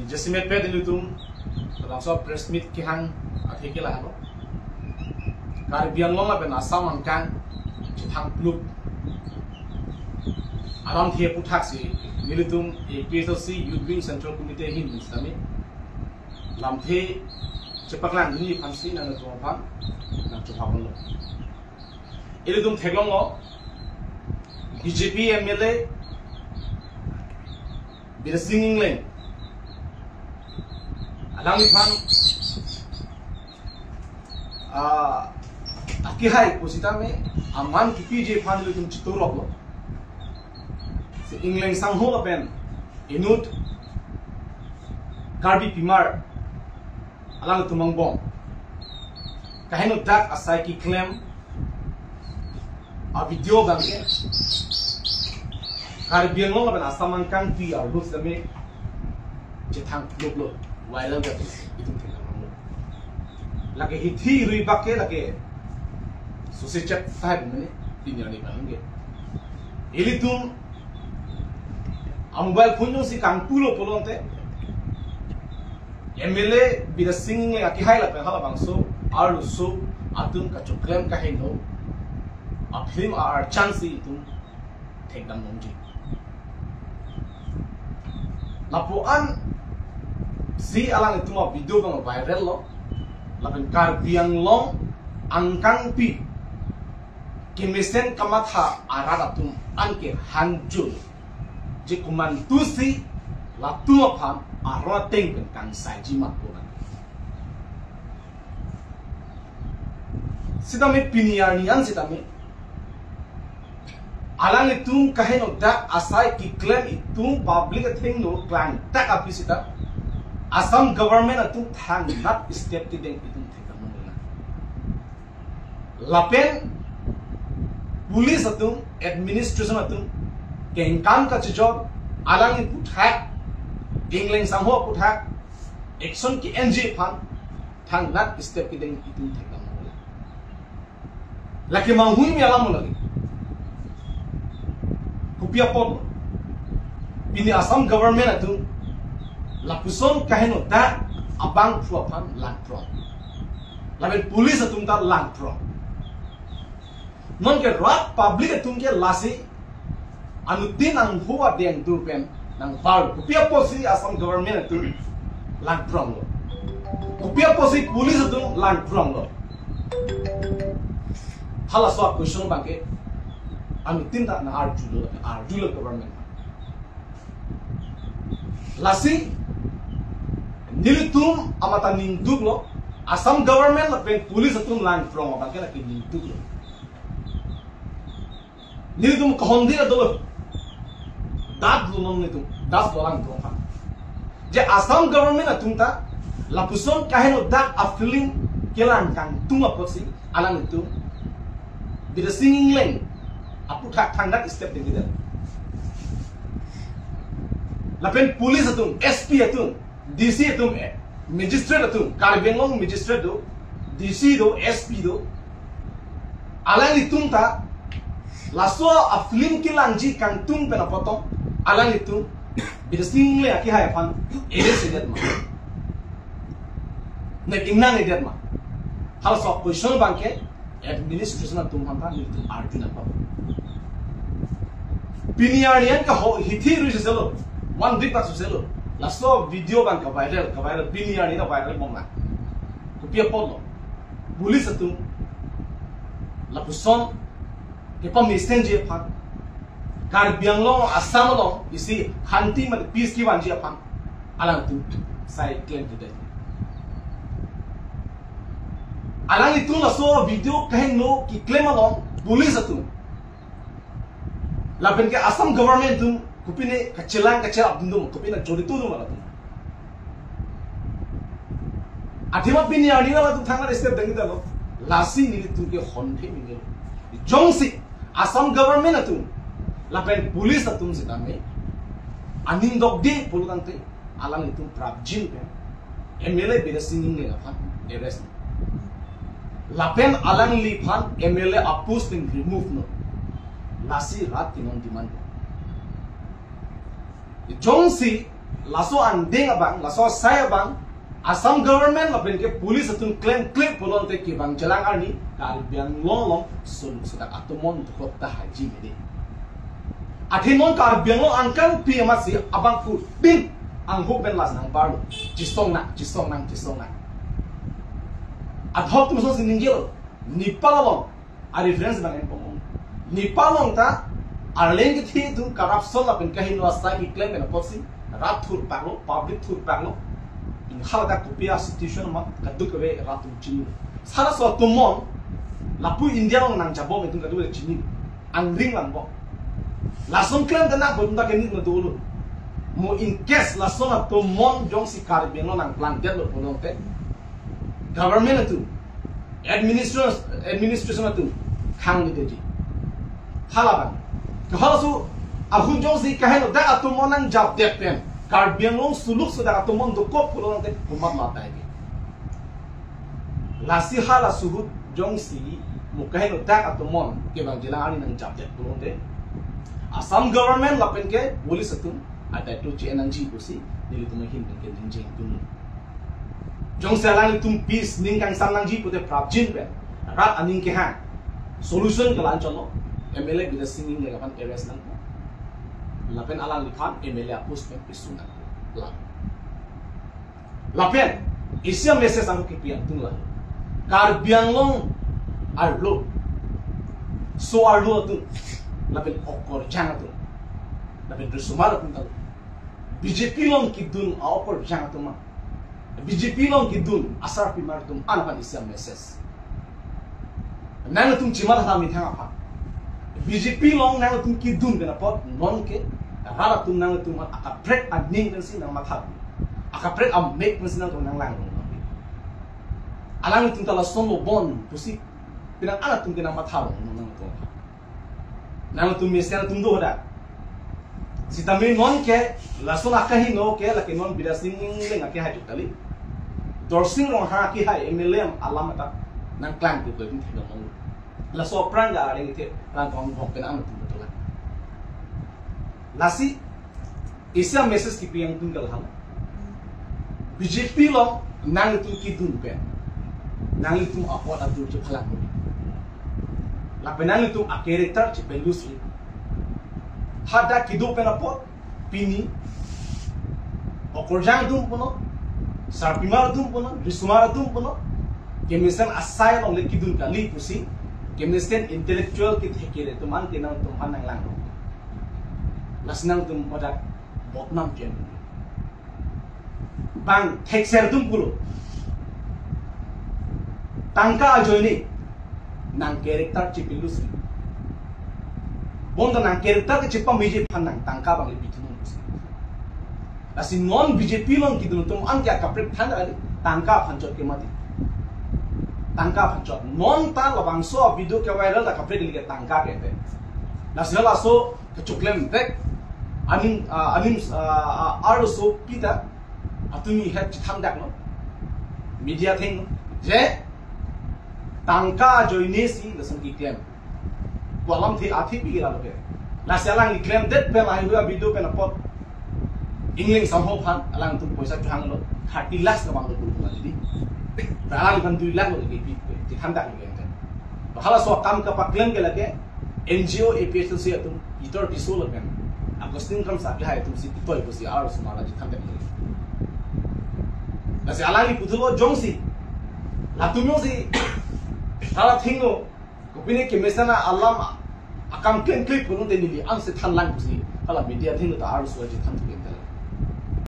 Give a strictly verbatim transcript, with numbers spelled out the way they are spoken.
Jasemet pet ilitum labangso press meet kehang athe ke lahelo. Karbi Anglong lapen Assam angkang chethang plup alamthe aputhak si nelitum A P H L C Youth Wing Central Committee ahin sitame lamthe chepaklang dunji aphan si nangtum aphan nangchopha ponlo. Ilitum theklonglo, B J P M L A Bidyasing Engleng, alangliphan, ah, akehai pusitame aman kipiji aphan ilitum chituroklo. Si Engleng sangho lapen inut Karbi pimar alanglitum angbong kaheno dak asai keklem a-video abangke Karbi Anglong lapen Assam angkangpi arlo sitame chethang pluplo, viral ke itum thekdamlo. Lake hithi rui bak ke lake sose chet tahai mene tin yani bang ke. Ilitum a-mobile phone jongsi kangpulo pulote M L A Bidyasing Engleng akehai lapen halabangso arloso atum kachoklem kaheno a-film a-archan si itum thekdam longji. Lapu-an si alanglitum a-video abang viral lo. Lapen Karbi Anglong angkangpi kemesen kamatha arat atum anke hangjul je komantusi latum aphan aron ateng pen kangsaiji ma pu nang. Sitame pini arni an sitame alanglitum kaheno dak asai keklem itum public athengno klangtak aphi sita Assam government atum thangnat step kedeng itum thekdam nang. Lapen police atum, administration atum kengkam kachijor, alang aputhak, Engleng sangho aputhak action ke-enji aphan thangnat step kedeng itum thekdam nang. Lake manghui mi alam lagi. Kopi apot lo? Pini Assam government atum lapuson kaheno dak abangphu aphan langprong. Lapen police atum ta langprong. Nonke rat public atum ke lasi anuttin anghu adeng dur pen nangbar. Kopi apotsi Assam government atum langpronglo? Kopi apotsi police atum langpronglo? Halaso a-question abangke anuttin ta nang-arjulo, arjulo government. Lasi nelitum amat ta ningduklo, Assam government lapen police atum langprong abangke lake ningduklo. Nelitum kahonde dolo. Datlo non nelitum, datlo alangtum aphan. Je Assam government atum ta lapuson kaheno dak a-film kelang kangtung apotsi alanglitum Bidyasing Engleng aputhak thangnat step dengdedetlo. Lapen police atum, S P atum, D C atum, eh, magistrate atum, Karbi Anglong magistrate do, D C do, S P do, alanglitum ta laso a-film kelangji kangtung pen apot alanglitum Bidyasing Engleng akehai aphan arrest-edet ma, ne ingnang-edet ma? Halaso a-question abangke administration atum aphan ta nelitum arju nangpo. Pini arni an ke ho hithi rui selo, one week bak selo. Laso video abang ka-viral, ka-viral, pini arni ta viral bom nang. Kopi apot lo? Police atum lapuson kepamesenji aphan, Karbi Anglong, Assam along isi shanti mate peace kevanji aphan alangtum sai klemdedetlo. Alanglitum laso video kaheno keklem along police atum lapen ke Assam government atum kopine kachelang kacherap dun do ma, kopine jodito do ma latum? Athema pini arni latum thangnat step dengdetlo. Lasi nelitum ke hon the mingel. Jongsi Assam government atum lapen police atum sitame aning dokde pulo tangte, alanglitum prapjin pen M L A Bidyasing Engleng aphan arrest. Lapen alangliphan M L A a-post pen remove non. Lasi rat ke non demand. Jongsi Laso anding abang, laso asai abang, Assam government lapen ke police atum klemkle pulote kevang jelang arni Karbi Anglong along suluk sedak atomon dokok ta haji mede. Athe non Karbi Anglong angkang pi amatsi abang kuding angho pen las nangbarlo. Chisong nang, chisong nang, chisong nang. Adhok atum asonsi ningjelo. Nepal along a-reference abang en pong. Nepal along ta arleng kethe atum corruption lapen kaheno asai keklem pen apotsi rat thurpaklo, public thurpaklo. Haladak kopi a-situation ma kadokave rat atum chini. Sa laso atomon lapu India along nangjabom atum kadokave chini. Angring langbom. Lason klem ta nangpo atum ta kenit na dolo. Mo in case lason atomon jongsi Karbi Anglong nangplang detlo pulote, government atum, administration, administration atum khang ni deji. Halabang. Kehalaso ahut jongsi kaheno dak atomon nangjapdet pen Karbi Anglong suluk sedak atomon dokok pulote komat matai ke. Lasi hala suhut jongsi mo kaheno dak atomon kevang jelang arni nangjapdet pulote, Assam government lapen ke police atum adaito che-en nangji pusi nelitum ahin pen ke ningjeng dun. Jongsi alanglitum peace ning kangsam nangji pute prapjin pen rat aning kehang solution ke la-an cholo, M L A Bidya Sing Engleng aphan arrest nangpo. Lapen alangliphan M L A a-post pen pisun nangpo. La. Lapen isi a-message angno kipi angtung la. Karbi Anglong arlo, so-arlo atum, lapen okorjang atum, lapen risomar atum ta, B J P along kedun a-okorjang atum ma, B J P along kedun asarpimar atum an aphan isi a-message. Nangtum chimat ha methang aphan. B J P along nangtum kedun pen apot non ke rat atum nangtum akaprek aning pensi nangmatha. Akaprek amek pensi nangtum nanglang. Alangtum ta lasonlo bon pusi penang atum ke nangmatha nangtum. Nangtum mesen atum do hadak. Sitame non ke lason akaheno ke lake non Bidya Sing Engleng akehai juk kali. Dorsing Ronghang akehai M L A alam ata nangklang tu ko tum thilo mong. Laso aphrang ga areng the rang kong bok pen atum betul. Lasi isi a-message kipi angtung ke lahai. B J P along nangtum kedun pen nangtum apot atur chephalang. Lapen nangtum a-character chepelusri. Hadak kedo pen apot pini okorjang atum punon, sarpimar atum punon, risomar atum punon, kemesen asai alongle kedun kali pusi, kemesen intellectual kethekere atum an ke nangtum aphan nanglang. Lasi nangtum hadak bodnam jen. Bang thekser atum pulo. Tangka ajoine nang character chepelusri. Bonta nang character ke chepameji aphan nang tangka abang le pithu nang pusi. Lasi non B J P along kedun atum an ke akaprek than kali, tangka aphan chot ke mati. Tangka aphan chot. Non ta labangso a-video ke viral ta kaprek le ke tangka ke te. Lasi halaso kechoklem vek aning, ah, aning, ah, ah, arloso pita atumi het chithan dak no. Media theng no. Je tangka ajoine si lason keklem. Ko alamthe athe pi lalo ke. Lasi alang keklemdet pen lahai hua video pen apot Engleng Sangho aphan alangtum poisa chohanglo thirty lakhs nabang lo pulu mali di. Alangphan dui lakh lo ke pi, chithan dak lo ke. Halaso akam kapaklem ke lake N G O A P H L C atum, Peter Tisso lapen Augustine Kramsa akehai atumsi pitoi pusi arlosomar ta chithan dak lo. Lasi alangli puthulo jongsi, latum jongsi hala thingno, kopine kemesen alam akam klemkle pulote neli angse thanlang pusi hala media thingno ta arloso chithan tu ke.